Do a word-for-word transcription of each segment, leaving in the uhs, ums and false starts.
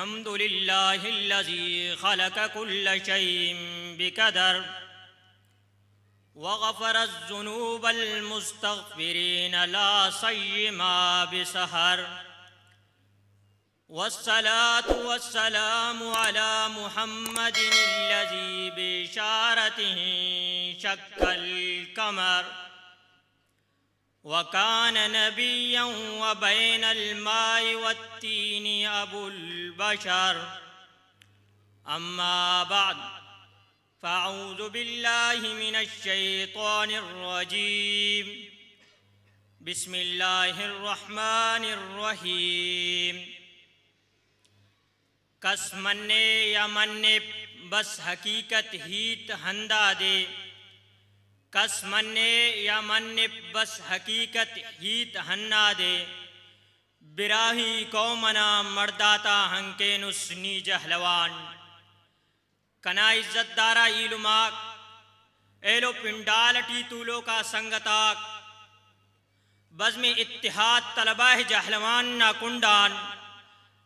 الحمد لله الذي خلق كل شيء بقدر، وغفر الذنوب المستغفرين لا صيما بسحر. والصلاة والسلام على محمد الذي بإشارته انشق القمر، وكان نبيا وبين الماء والطين أبو البشر. أما بعد، فأعوذ بالله من الشيطان الرجيم. بسم الله الرحمن الرحيم. کس منے یا منپ، بس حقیقت ہیت ہندادے۔ کس منے یا منپ، بس حقیقت ہیت ہندادے۔ براہوئی قوم انا مڑداتا ہنکینس نی جہلوان۔ کنا عزت دارا ایلم آک، ایلو پنڈال اٹی تولوک آ سنگت آک، بزم اتحاد طلبہ جہلوان نا کنڈان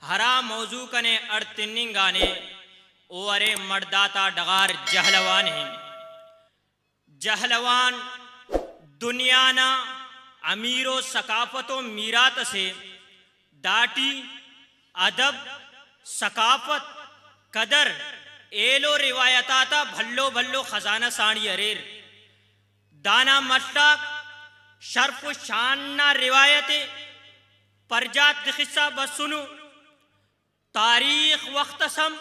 ہرا موضوع کنے اڈ تننگانے، او ارے مڑداتا ڈغار جہلوان ءِ۔ جہلوان دنیا نا امیر و ثقافت و میرات اسے۔ داٹی ادب، ثقافت، قدر، ایلو روایت آتا بھلو بھلو خزانہ ساڑی اریر۔ دانا مٹ آک شرف و شان نا روایت ءِ پرجا تخسا بسنو۔ تاریخ وخت اس ہم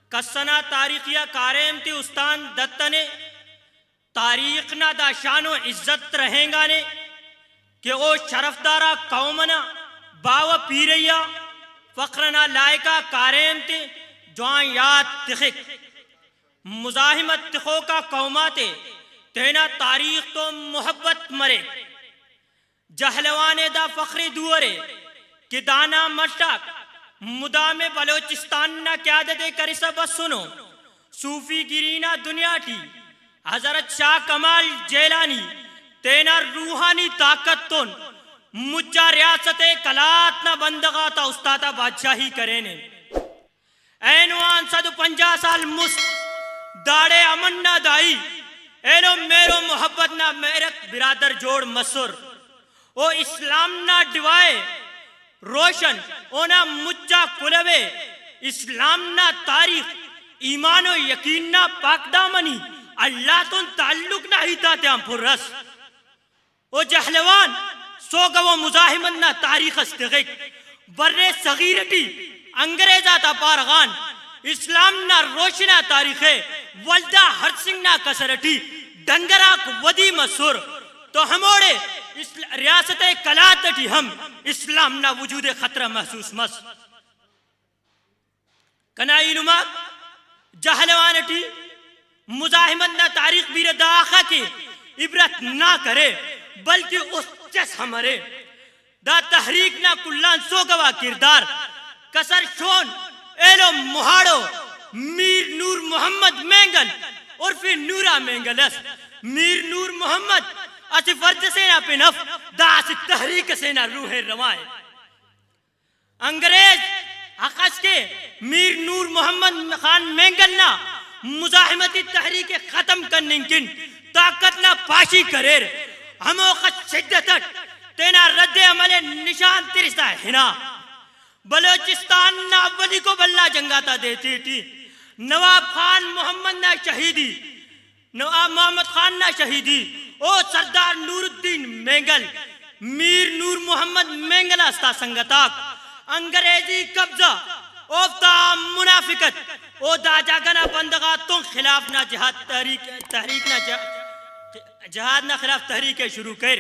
کس ئنا تاریخی آ کاریم تے استان دتنے۔ تاریخ نا دا شان و عزت رہینگانے کہ او شرفدار آ قوم ئنا باوہ پیرئی آ فخر ئنا لائق آ کاریم تے جوان یات تخک۔ مزاحمت تخوک آ قوم آتے تینا تاریخ تون محبت مریک۔ جہلوان ءِ دا فخر ءِ دو ارے کہ دانا مٹ آک مدام بلوچستان نا قیادت ءِ کرسا بسنو۔ صوفی گری نا دنیا ٹی حضرت شاہ کمال جیلانی تینا روحانی طاقت تون مچا ریاست قلات نا بندغ آتا استاد آ بادشاہی کرینے۔ اینو آن سد و پنجاہ سال مست داڑے امن نا دائی ایلو مہر و محبت نا میرک برادر جوڑ مسر۔ او اسلام نا ڈیوائے روشن، اونا مچا کلہو ءِ اسلام نا تاریخ، ایمان و یقین نا پاکدامنی، اللہ تون تعلق نا ہیت آتیان پر ئس۔ او جہلوان سوگو و مزاحمت نا تاریخ اس تخک۔ بر صغیر ٹی انگریز آتا پارہ غان اسلام نا روشنا تاریخ ءِ، ولدا ہڑسنگ نا کسر ٹی ڈنگر آک ودی مسر تو ہموڑے اسل-، ریاست قلات ٹی ہم اسلام نا وجود خطرہ محسوس مس۔ کنا ایلم آک جہلوان ٹی مزاحمت نا تاریخ بیرہ داخہ کہ عبرت ناک ارے، بلکہ است چس ہم ارے۔ دا تحریک نا کل آن سوگو آ کردار کسر شون ایلو مہاڑو میر نور محمد مینگل عرف نورا مینگل ئس۔ میر نور محمد اسہ فرد سے نا پن اف، دا اسہ تحریک سے نا روح رواں ءِ۔ انگریز حق اس کہ میر نور محمد خان مینگل نا مزاحمتی تحریک ءِ ختم کننگ کن طاقت نا پاشی کریر، ہموخہ شدت اٹ تینا رد عمل ءِ نشان ترسا ہنا۔ بلوچستان نا اولیکو بھلا جنگ آتا دے تیٹی نواب خان محمد نا شہیدی، نواب محمد خان نا شہیدی، او سردار نور الدین مینگل، میر نور محمد مینگل استا سنگت آک، انگریزی قبضہ، اوفتا منافقت، او دا جاگہ نا بندغ آتون خلاف نا جہاد تحریک، تحریک نا جہ-، جہاد نا خلاف تحریک ءِ شروع کر۔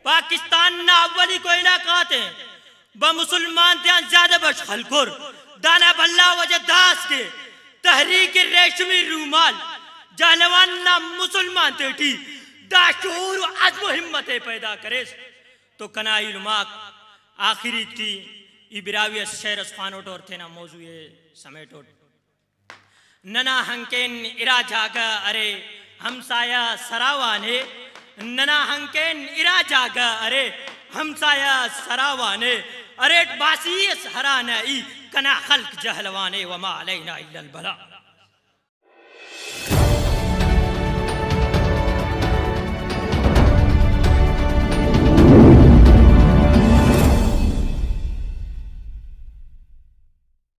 پاکستان نا اولیکو علاقہ آتے با مسلمان تیان زیادہ بش خلکر۔ دانا بھلا وجہ داس کہ تحریک ریشمی رومال جہلوان نا مسلمان تیٹی دا شعور و عزم و ہمت ءِ پیدا کریس۔ تو کنا ایلم آک آخری ٹی ای براہوئی اس شعر اس خوانوٹ اور تینا موضوع ءِ سمیٹوٹ۔ ننا ہنکین ارا جاگہ ارے ہمسایہ سراوان ءِ، ننا ہنکین ارا جاگہ ارے ہمسایہ سراوان ءِ، اریٹ باسی اس ہرانا ای کنا خلق جہلوانے، وما علینا الا البلاغ۔